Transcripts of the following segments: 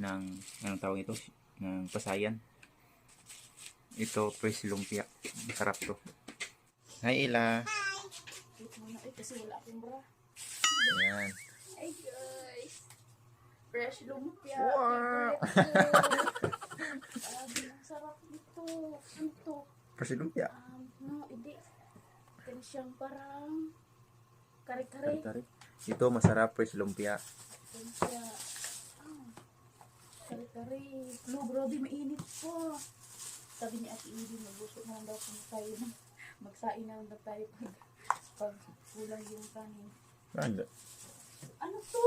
ng, anong tawag ito? Ng pasayan. Ito, fresh lumpia. Masarap to. Hi, Ila. Kasi wala akong bra. Ayan. Hi guys! Fresh lumpia. Wow! Ang sarap nito. Ano to? Fresh lumpia. No, hindi. Ito siyang parang kare-kare. Kari-kari. Ito, masarap fresh lumpia. Ito siya. Kare-kare. No, grabe, mainit po. Sabi ni Ate Edie, magbusok na lang daw kung tayo. Magsain na lang daw tayo pag kulang yung kanin. Ano to?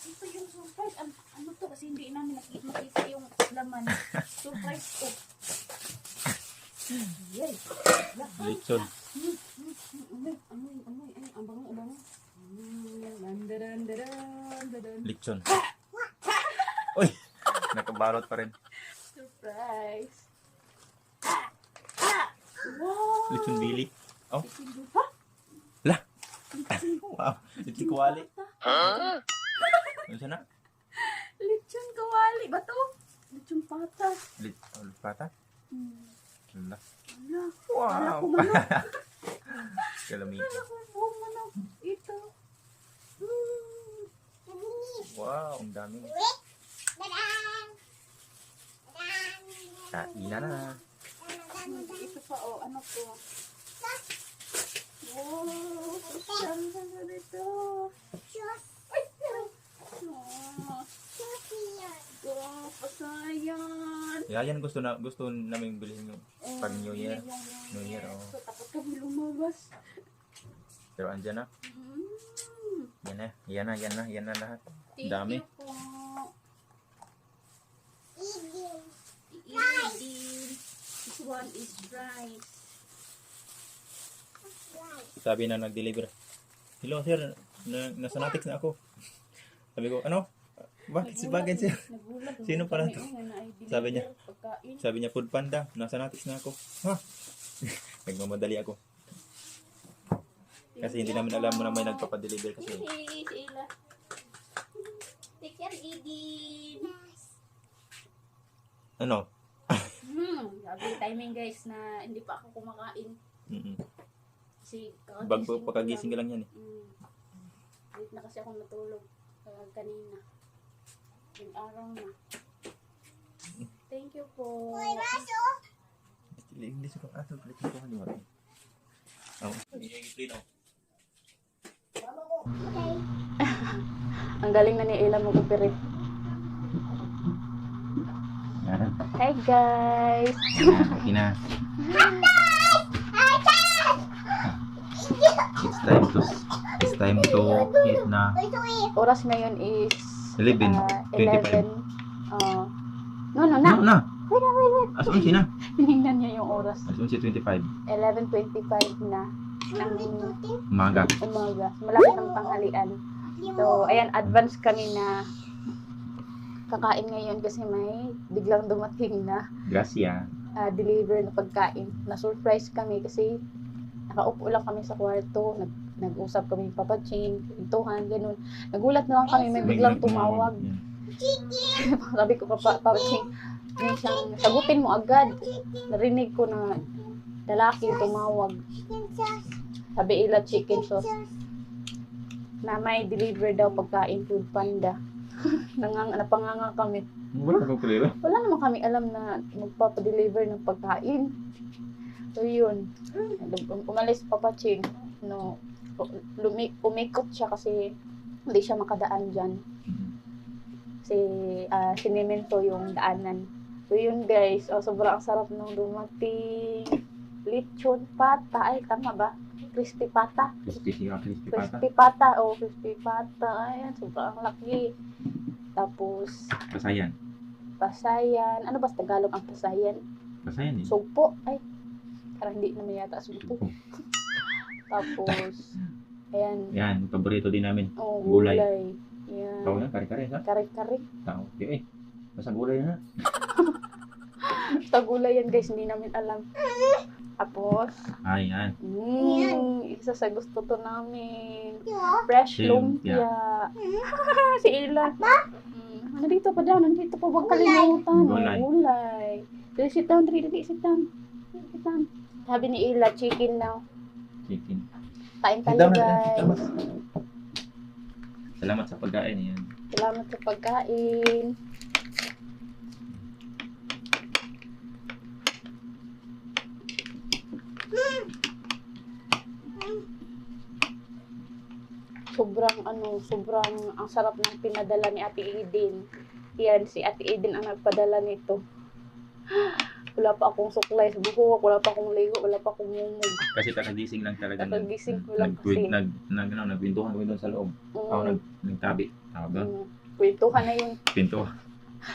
Ito yung surprise. Ano to? Kasi hindi namin makita yung laman. Surprise to. Yay! Lechon. Amoy. Ay, ang bango. Dandaran. Lechon. Uy! Nakabalot pa rin. Surprise! Wow! Lechon bili. Oh, Ha? lah! Wow! Lechon kuwali. Ano siya na? Lechon kawali ba to? Lechon patas. Lechon pata? Lah. Ala, Wow! ko manok. Kalamig. Ala ko buong manok. Ito. Wow! Ang dami. Kain na. Ito pa, oh, ano to? Wow, social na dito. Ay, wow, pasayan. Yan gusto namin bilhin yung pag New Year. New Year, oh. So, takot kami lumabas. Pero andyan na. Yan na lahat. Thank Dami. you po. Iidin. This one is rice. Sabi na nag-deliver. Hello sir, nasa Natix na ako. Sabi ko, ano? Bakit sir? Nagulat. Sino pala to? Sabi niya. Pagkain. Sabi niya, Food Panda, nasa Natix na ako. Ha? Nagmamadali ako. Kasi hindi namin alam mo na may nagpapadeliver kasi. Sila. Take care, Edin. Ano? Sabi timing guys na hindi pa ako kumakain. Kasi Bago pagkagising ka lang yan eh. Late na kasi ako natulog kanina. Yung araw na. Thank you po. Hindi ko ato ulit ko kanina. Oh, ini Ang galing na ni Ella mo kupirit. Yan. Hi guys! Kina. It's time to eat na. Oras ngayon is 11:25. 11. No. Na. Wait. As 11 na. Tinignan niya yung oras. As 11:25. 11:25 na ng Umaga. umaga. Malapit ang tanghalian. So, ayan, advance kami na kakain ngayon kasi may biglang dumating na Gracia. deliver na pagkain. Na-surprise kami kasi nakaupo lang kami sa kwarto. Nag-usap kami ng Papa Chin, pintuhan, ganun. Nagulat na lang kami, may biglang tumawag. Sabi ko, Papa Chin, may siyang sagutin mo agad. Narinig ko na lalaki tumawag. Sabi ila chicken sauce. Na may deliver daw pagkain Food Panda. Napanganga kami. Wala ko kulira. Wala naman kami alam na magpapadeliver ng pagkain. So yun. Umalis Papa Chin. No, umikot siya kasi hindi siya makadaan dyan. Kasi sinimento yung daanan. So yun guys. Sobrang sarap nung dumating. Lechon pata. Ay, tama ba? Crispy pata. Crispy pata. Crispy pata. Ayan, sobrang laki. Tapos, pasayan. Ano ba sa Tagalog ang pasayan? Pasayan eh. Sugpo. Ay, parang hindi naman yata sugpo. Tapos, ayan. Yan, paborito din namin. Gulay. Yan. Tao na, kare-kare ha? Kare-kare. Tao. Basta gulay na. Basta gulay yan guys, hindi namin alam. Tapos, Ayan. isa sa gusto to namin. Fresh lumpia. Si Ila. Nandito pa daw, nandito pa. Huwag kalimutan. Gulay. Gulay. Dali, sit down, dali, sit down. Sit down. Sabi ni Ila, chicken now. Chicken. Kain Sit tayo, down na, guys. Salamat sa pagkain. Yan. Salamat sa pagkain. Sobrang ang sarap ng pinadala ni Ate Eden. Yan, si Ate Eden ang nagpadala nito. Wala pa akong suklay sa buhok, wala pa akong ligo, wala pa akong mumug. Kasi kakagising lang talaga. Kakagising ko lang kasi. Nagpintuhan kami doon sa loob. Ako nagtabi. Tawag ba? Kwentuhan na yun. Pinto.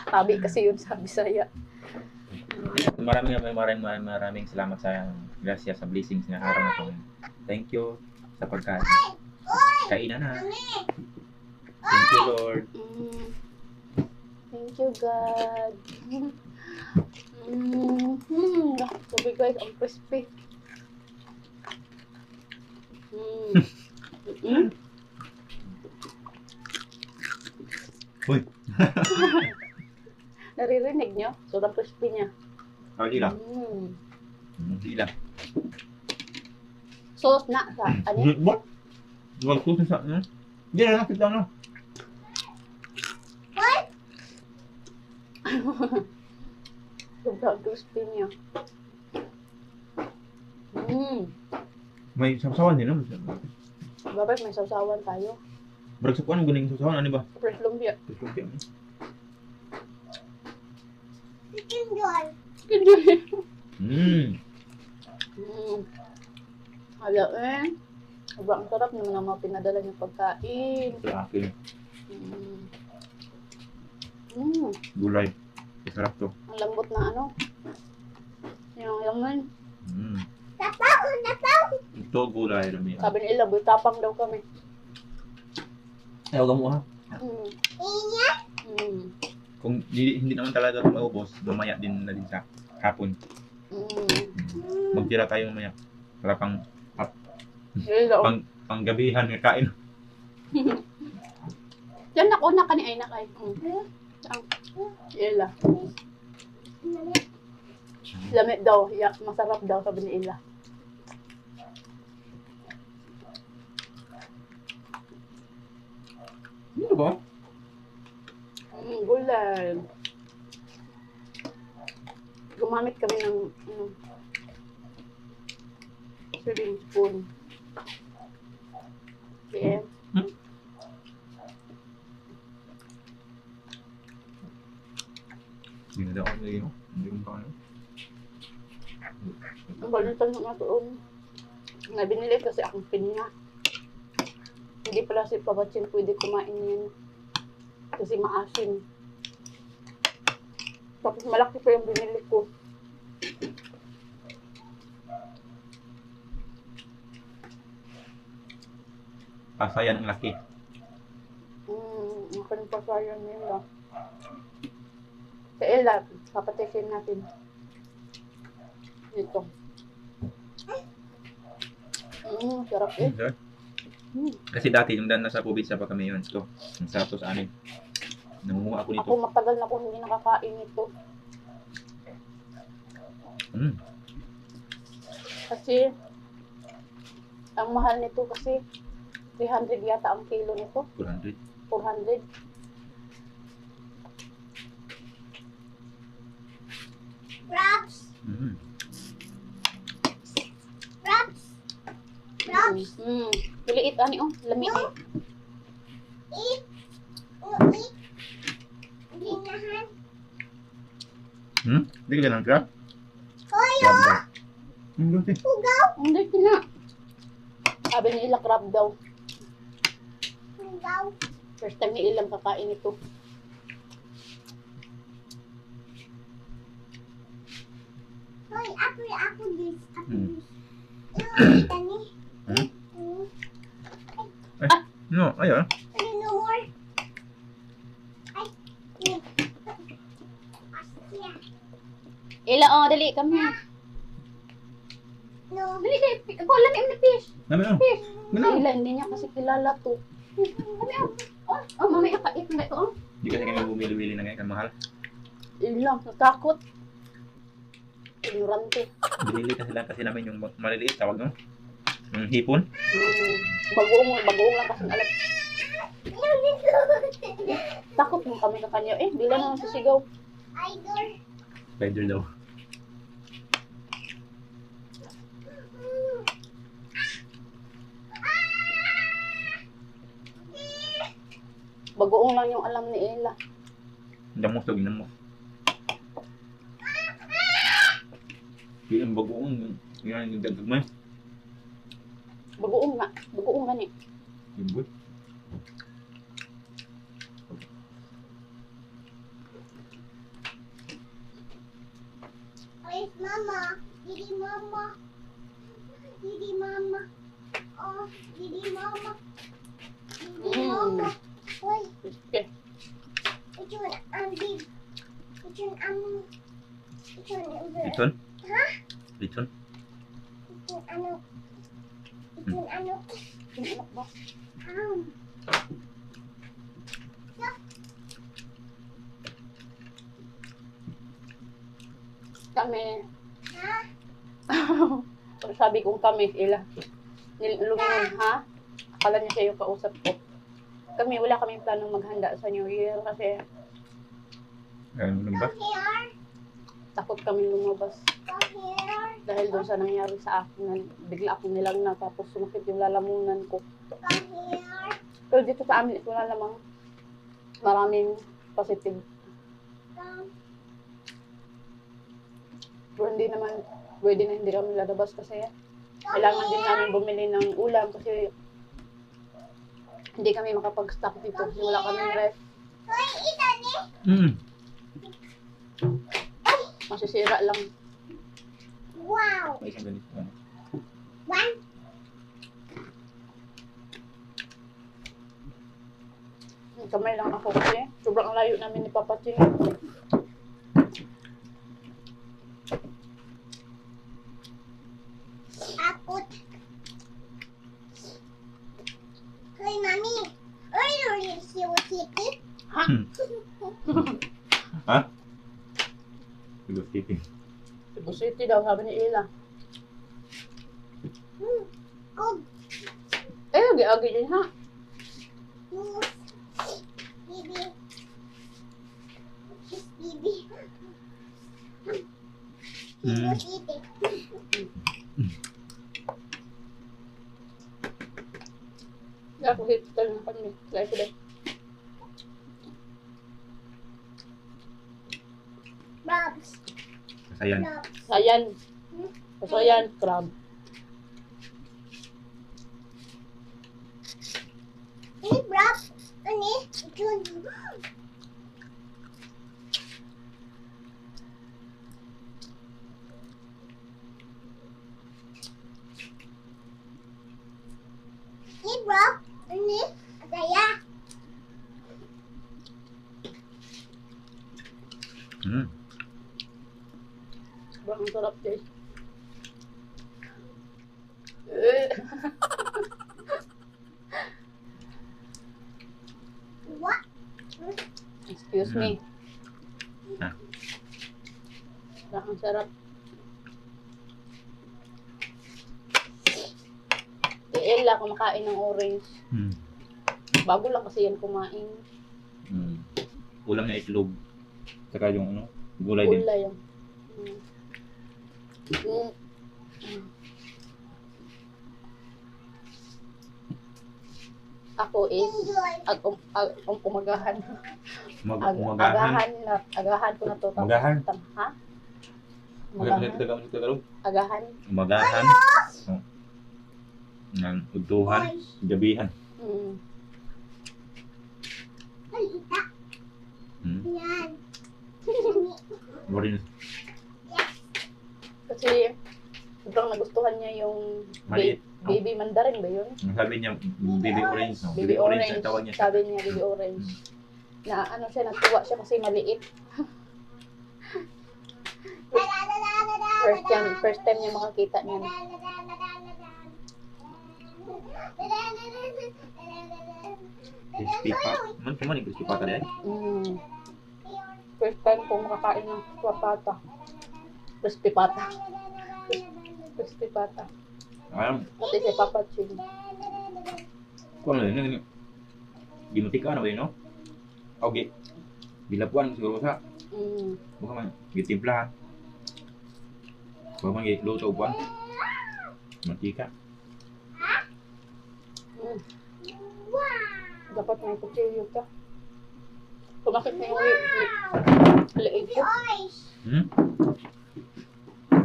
Tabi kasi yun sa Bisaya. Maraming salamat sa grasya sa blessings na araw na ito. Thank you sa pagkain. Kainan na. Thank you, Lord. Thank you, God. Sabi guys, ang crispy. Uy. Naririnig nyo? Sobrang crispy niya. Hindi lang. Hindi lang. Sauce na sa ano? What? Wag ko sa ano? Hindi na nakita na. Sobrang crispy niya. May sasawan din naman. Babay, may sausawan tayo. Barag sa kuan mo ganing sasawan ano ba? Fresh lumpia. Chicken joy. Hala sobrang sarap naman ang mga pinadala niyong pagkain. Sa akin. Gulay. Sarap to. Ang lambot na ano. Yung laman. Tapaw. Ito gulay lang yan. Sabi nila, tapang daw kami. Ayaw ka mo ha. Inya. Kung hindi naman talaga ito maubos, mamaya din na din sa hapon. Magtira tayo mamaya. Para panggabihan ng kain. Yan ako na kani ay nakay. Ila. Lamit daw, masarap daw sabi ni Ila. Ano ba? Gulay. Gumamit kami ng serving spoon. Okay. Hindi na ako naging hindi mo pa ano. Ang balitan ng atoon. Na binili kasi akong pinya. Hindi pala si Pabatsin pwede kumain yan. Kasi maasim. Tapos malaki pa yung binili ko. Pasayan ang laki. Ang panipasayan nila. Sa Ella, papatikin natin. Ito. Sarap eh. Kasi dati, yung nasa probinsya pa kami yun. So, ang sarap to sa amin. Nangunguha ako nito. Ako matagal na ako hindi nakakain ito. Kasi, ang mahal nito kasi 300 yata ang kilo nito. 400. 400. Wraps. Liit ani oh, lami eh. Eat. Ginahan. Hindi ka lang crab? Hoyo. Hindi. Ugaw. Hindi kina. Sabi nila crab daw. Ugaw. First time ni ilang kakain ito. Hoy, ako this. Tani. No, ayun. No more. Ay. Asya. Ila oh, dali kami. No. Dali kay ko lami ang fish. Dami oh. Fish. Ila hindi niya kasi kilala to. Kami oh. Oh, mamaya kait na ito oh. Hindi kasi kami bumili-bili na ngayon, mahal. Yun lang, natakot. Ignorante. Binili kasi namin yung maliliit, tawag no? Yung hipon. Bagoong lang kasi alam. Takot mo kami ka kanya. Eh, bila na sa sigaw. Idol. Spider daw. Bagoong lang yung alam ni Ella. Damos daw, ginamos. Hindi ang bagoong. Yan yung dagdag mo. Bagoong nga. Bagoong nga ni. Yung boy. Where's Mama? Didi Mama. Didi Mama. Oh, Didi Mama. Didi Mama. Why? Okay. Which one am big? Which one am? Which one am big? Lechon? Huh? Lechon? Which one ano? Which one ano? Yung anak ba? Kami. Ha? Pag sabi kong kami, Ella. Lumingon, ha? Akala niya siya yung kausap ko. Kami, wala kaming planong maghanda sa New Year kasi Ano ba? Come here. takot kami lumabas. Come here. Dahil doon sa nangyari sa akin, na bigla akong nilagna tapos sumakit yung lalamunan ko. Come here. Pero dito sa amin, ito na namang maraming positive. Come. Pero hindi naman, pwede na hindi kami lalabas kasi kailangan din namin bumili ng ulam kasi hindi kami makapag-stock dito. Wala kaming ref. Hoy, ito ni. Masisira lang. Wow. May isang ganito. Ano? One. Kamay lang ako kasi sobrang layo namin ni Papa Ching. Akot. Hoy, Mami. Are you really city? Ha? Ha? Cebu City. Cebu City daw, sabi ni Ella. Good. Eh, agi-agi din ha. Moose. Bibi. Bibi. Cebu City. Ako hit talaga kami. Kaya ko din. Bobs. Kasayan. Bobs. Sayan. Kasayan, crab. Ini Bob. Ini. Jun. Ini Bob. Ini. Saya. Sobrang sarap guys. Eh. What? Excuse me. Ah. Ang sarap. Si Ella kumakain ng orange. Bago lang kasi yan kumain. Ulam na itlog. Saka yung ano, gulay din. Ulay yan. Mm. Ako is Enjoy. umagahan. Umagahan. Agahan ko na to. tapos Umagahan? Ha? Umagahan. Umagahan. Agahan. Umagahan. Oh. Ng utuhan. Gabihan. Mm. Halita. Yan. Morin. Kasi sobrang nagustuhan niya yung Maliit. baby mandarin ba yun? Sabi niya, baby orange. No? Baby orange. ang tawag niya. Sabi niya baby orange. Na ano siya, natuwa siya kasi maliit. First time niya makakita niya. Crispy pat. Man, crispy pata dahil. First time ko makakain ng pata. Crispy pata. Crispy pata. Ayun. Pati si Papa Chin. Kung ano yun, ginutik ka na ba yun, no? Okay. Bilapuan siguro sa. Bukan man, gitimplahan. Bukan man, giluto upuan. Mantika. Dapat may kutsilyo ka. Kumakit na yung liig ko.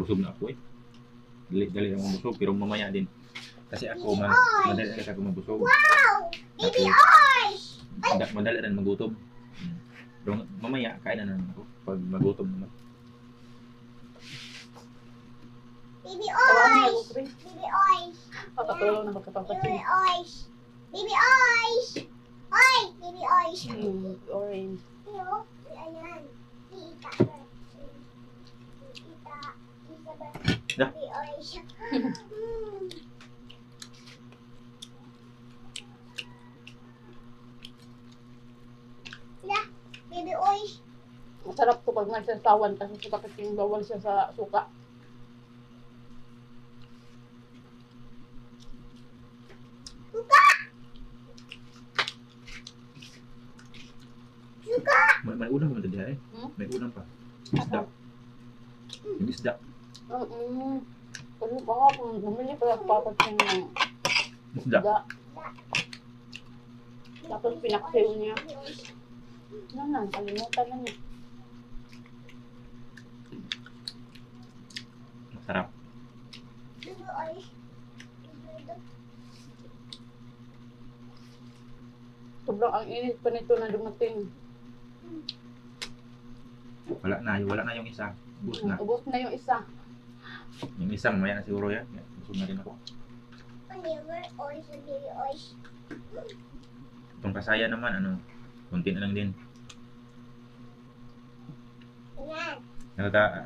Busog na ako eh. Dali lang mabusog, pero mamaya din. Kasi ako, madali kasi ako mabusog. Baby Tapos, madali rin magutom. Pero mamaya, kain na naman ako. Pag magutom naman. Baby Tawanan na Oys! mo, Chris. Baby Oys! Pakatulong na magkapapachin. Baby Oys! Baby Oys! Oy! Baby Oys! Orange. Yo, ayan. Tita. Tita. Da. Baby Oys. La, Baby Oys. Masarap to pag may sasawan kasi sa pakiting bawal siya sa suka. May ulam naman tadi eh. May ulam pa. Isda. Yung isda. Kasi baka kung bumili ko lang papachin ng Isda. isda. Tapos pinaksayo niya. Ano, kalimutan na niya. Masarap. Baby Oys. Sobrang ang init pa nito na dumating. Wala na yung isa. Ubus na. Ubos na yung isa. Yung isa, mamaya na siguro yan. Busog na rin ako. Whenever Oys and Baby Oys. Itong kasaya naman, konti na lang din. Ayan.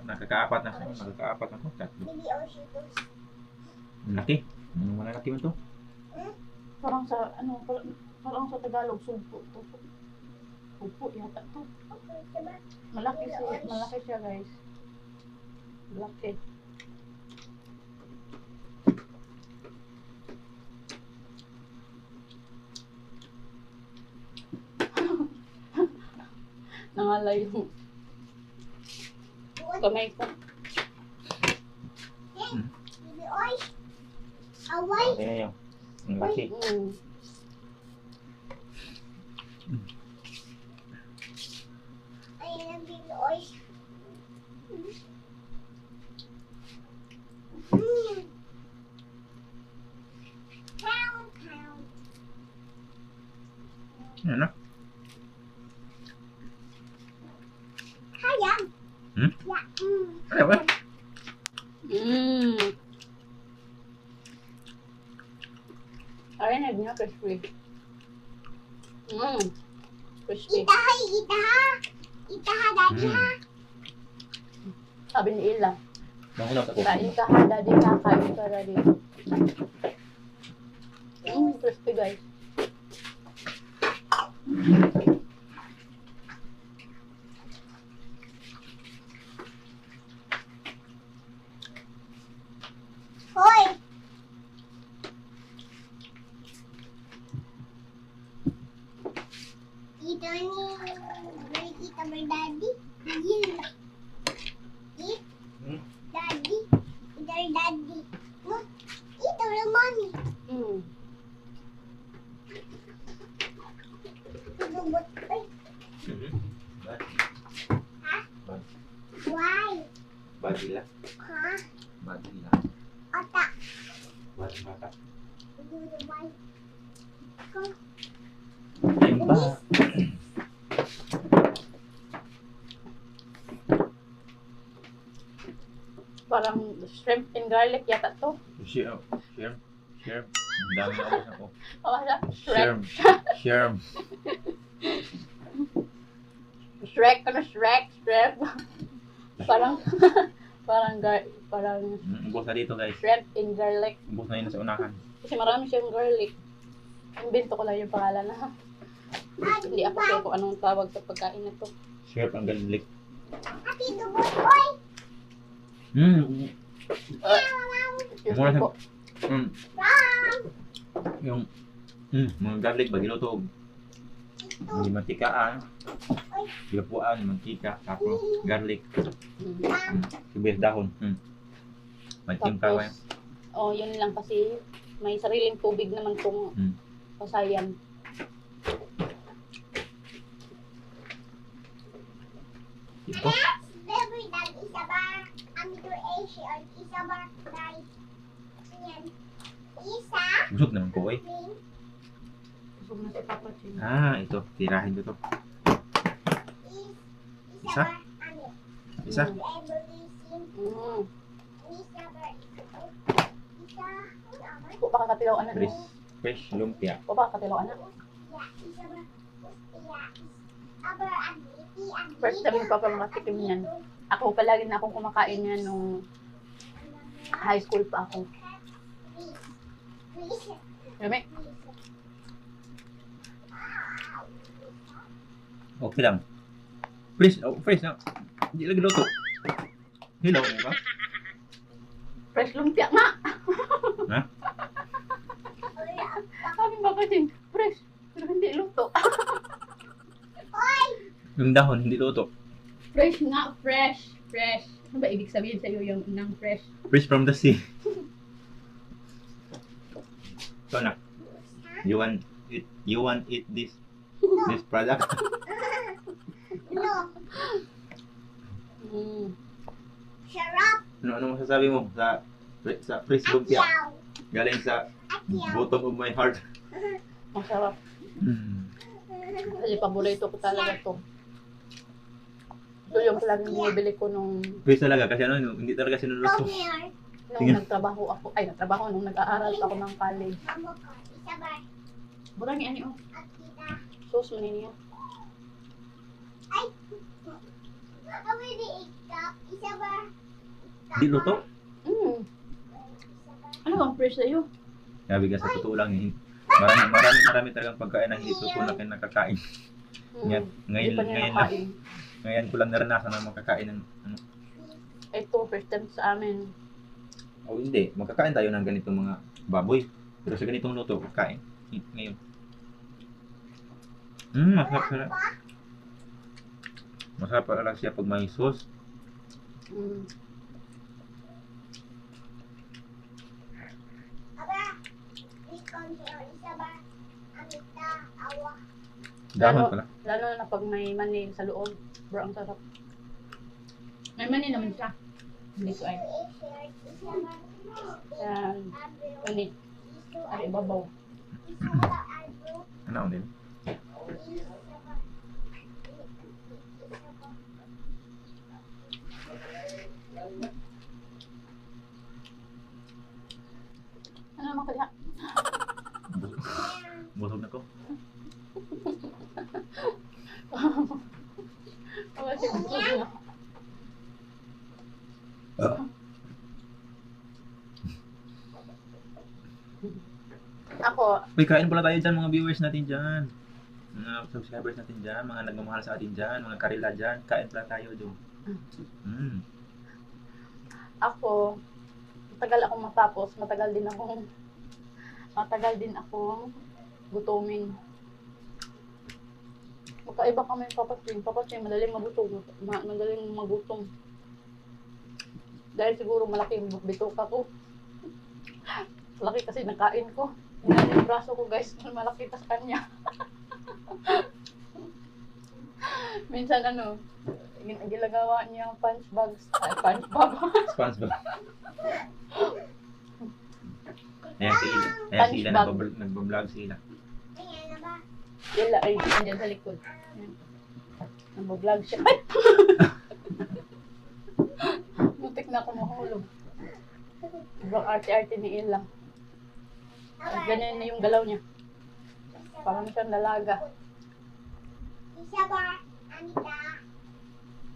Nakakaapat na ako. Tatlo. Baby Oys ito. Ang laki. Malaki man to. Parang sa Tagalog, sumpo. Sumpo yata to. Okay, diba? Malaki siya guys. Malaki. Nangalay yung kamay ko. Baby Oys. Away. Okay, yun. Ang laki. Ayan ang Baby Oys. Pound, pound. Ano na? Hayang. Hmm? Yeah. Ano ba? Arinig niya, crispy. Crispy. Itaha, daddy ha. Sabi ni Ila, Bang ulam sa kuko. kain ka ha, daddy ha, kain ka daddy. Crispy guys. Hoy. Ito ni kita berdadi. Yeah. Eat. Daddy. Ito daddy. No. Ito lang mommy. Lubot. Ay. Ha? Why? Badila. Ha? Badila. Otak. Bata. Why? Ayun ba? Parang shrimp and garlic yata to. Shrimp. Ang dami na ubos ako. Wala, Shrek. Shrimp. Shrek, shrimp. Parang, Ubos na dito guys. shrimp and garlic. Ubos na yun sa unahan. Kasi marami siyang garlic. Invento ko lang yung pangalan na. Hindi ako sure kung anong tawag sa pagkain na to. Syrup ang garlic. Ati dubot, oy. Mm. Excuse Mura me sa... po. Mm. Ram. Yung... mga garlic ba ginuto? Hindi mantikaan. Gilapuan, mantika, tapos garlic. Mm. Sibuyas dahon. May timpla ko yan. Oh, yun lang kasi may sariling tubig naman tong pasayan. Ito. Baby, dad, isa ba? Amito Asia, isa ba? Guys. Ayan. Isa. Busog naman ko eh. Green. Busog na si Papa Chin. Ito. Tirahin ko to. Isa ba? Ano? Isa. Evolution. Isa ba? Isa. Ano? Po pa kakatilaw anak. Fresh lumpia. Po pa kakatilaw anak. Isa ba? Aber, First time ko pa makatikim niyan. Ako palagi na akong kumakain niyan nung high school pa ako. Yumi? Okay lang. Fresh. Oh, fresh na. Hindi lagi luto. Hilaw mo ba? Fresh lumpia nga! Ha? Sabi Papa Chin, fresh. Pero hindi luto. Yung dahon, hindi luto. Fresh nga, fresh. Fresh. Ano ba ibig sabihin sa'yo yung nang fresh? Fresh from the sea. So na. You want eat this product? No. Mm. Sarap. Ano masasabi mo sa fresh lumpia? Atyaw. Galing sa Atyaw. bottom of my heart. Masarap. Kasi paborito ko talaga to. Ito yung palaging binibili ko nung Fresh talaga kasi hindi talaga Come sinuluto. here. Sige. nagtrabaho ako. Ay, nagtrabaho nung nag-aaral pa ako ng college. Mamo ko. Isa ba? Burang yan yun. At kita. Sauce mo niya. Ay. Awi di ikap. Isa ba? Hindi luto? Mm. Isa ba? Ano bang fresh sa'yo? Sabi ka sa totoo lang, marami talagang pagkain na hindi totoo na kayo nakakain. Mm. Ngayon, Hindi pa niya ngayon, nakain. ngayon ko lang naranasan na makakain ng ano. Ito, first time sa amin. O hindi, magkakain tayo ng ganitong mga baboy. Pero sa ganitong luto, kakain. Ngayon. Masarap. Masarap pala siya pag may sauce. Mm. Aba. We come here. Isa ba? Amita. Awa. Dahon pala. Lalo na pag may mani sa loob. Bro, ang sarap. May mani naman siya. Hindi ko ay. Isa ba? Yan. Mani. Ay, ibabaw. Isa ba? Albo. Ano din? Isa ba? Isa ba? Ano naman kaya? Busog na ko. Oh, kasi gusto ko na. Ako, Uy, kain pala tayo dyan, mga viewers natin dyan. Mga subscribers natin dyan, mga nagmamahal sa atin dyan, mga karila dyan. Kain pala tayo dyan. ako, matagal akong matapos, matagal din akong gutumin. Magkaiba kami papaching, madaling magutom. Dahil siguro malaki yung bituka ko. Malaki kasi nakain ko. Dahil yung braso ko guys, malaki pa sa kanya. Minsan ginagawa niya yung punch bag. SpongeBob. Ayan si Ila. Ayan si Ila, nagbablog si Ila. Ayan na ba? Yala ay andyan sa likod. Ayan. Nag-vlog siya. Ay! Muntik na ako mahulog. Sobrang arte-arte ni Ila. Ganyan na yung galaw niya. Parang siyang dalaga. Isa ba? Anita.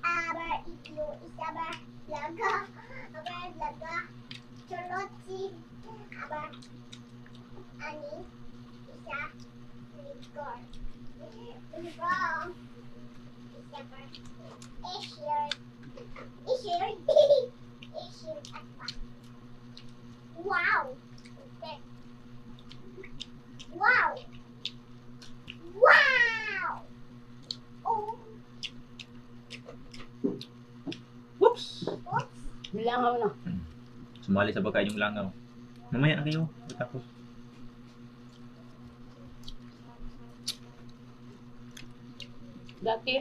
Aber ikyo. Isa ba? Laga. Aber laga. Cholochi. Aber. Ani. Isa. Record. Wow! Wow! Wow! Oh, Whoops! Bilangaw na. Sumali sa pagkain yung langaw. Mamaya na kayo. Tapos. Dati,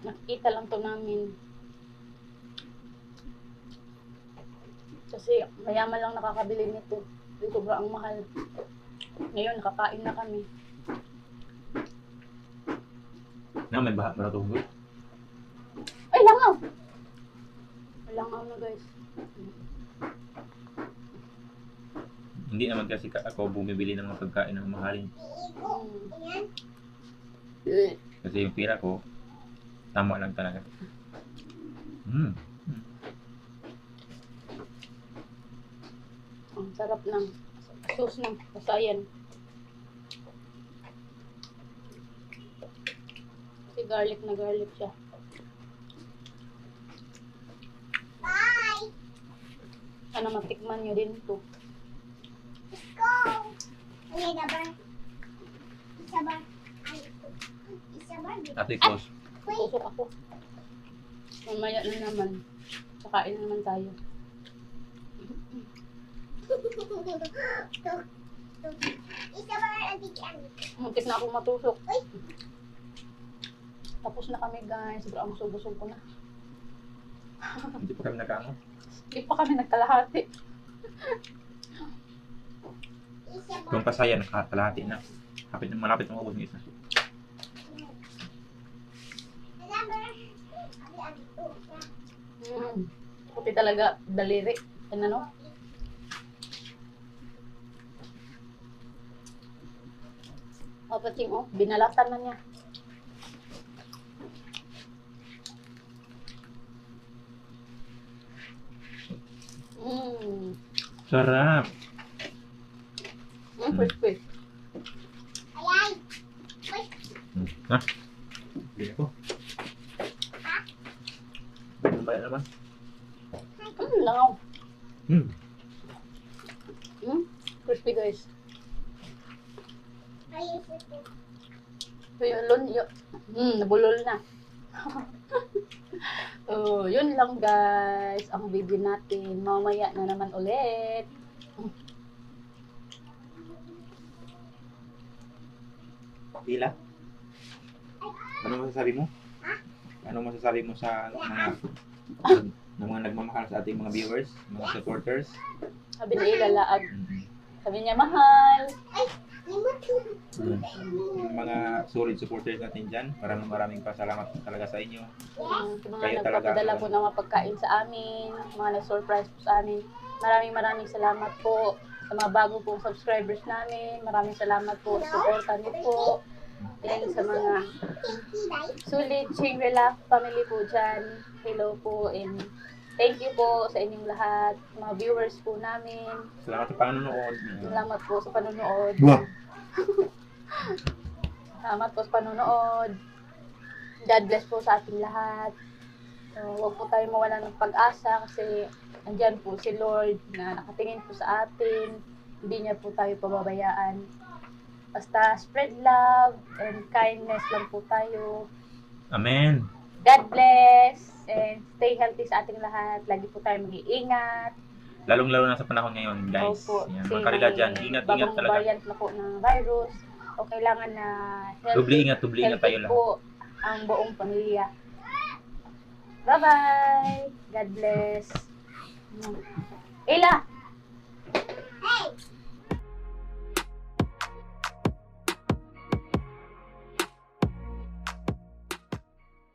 nakikita lang to namin. Kasi mayaman lang nakakabili nito. Hindi sobrang mahal. Ngayon, nakakain na kami. Na, may baha para tubo. Ay, langaw! Langaw na guys. Hindi naman kasi ako bumibili ng mga pagkain ng mahalin. ayan. Kasi yung pira ko, tama lang talaga. Ang sarap ng sauce ng kasayan. Kasi garlic na garlic siya. Bye! Sana matikman nyo din to. Let's go! Ayan na ba? Isa ba? Ay, isa ba? Ate Close. Wait! Tusok ako. Mamaya na naman. Kakain naman tayo. Isa ba? Auntie Annie? Muntik na akong matusok. Uy! Tapos na kami guys. Sobrang busog ko na. Hindi pa kami nagkano. Hindi pa kami nagkalahati. Isa ba? Kung pasaya, nakakalahati na. Malapit na maubos ng isa. Number? Abi, Puti talaga daliri. Ano? Kapatid oh, binalatan na niya. Sarap! Crispy. Ayan! Ha? Hindi ako. Ano ba yan naman? Langaw. Hmm. Crispy guys. Ayun, ito. Nabulol na. Yun lang guys, ang video natin. Mamaya na naman ulit. Pila? Ano masasabi mo? Ano masasabi mo sa mga nagmamahal sa ating mga viewers, mga supporters? Sabi ni Ilalaag. Sabi niya, mahal. Limot. Yung mga solid supporters natin dyan, maraming pasalamat talaga sa inyo. Sa mga Kayo talaga. nagpapadala po ng mga pagkain sa amin, mga nag-surprise po sa amin. Maraming salamat po sa mga bago pong subscribers namin. Maraming salamat po sa suporta niyo po. And sa mga sulit Shangri-La family po dyan. Hello po and thank you po sa inyong lahat, mga viewers po namin. Salamat sa panonood. Salamat po sa panonood. Buwak! Salamat po sa panonood. God bless po sa ating lahat. Huwag po tayo mawala ng pag-asa kasi andyan po si Lord na nakatingin po sa atin. Hindi niya po tayo pababayaan. Basta spread love and kindness lang po tayo. Amen! God bless and stay healthy sa ating lahat. Lagi po tayo mag-iingat. Lalong-lalo na sa panahon ngayon, guys. Opo, Yan, kasi mga karila dyan, may ingat bagong talaga. variant na po ng virus. O kailangan na Dubli ingat tayo healthy lahat. po ang buong pamilya. Bye-bye! God bless. Ella!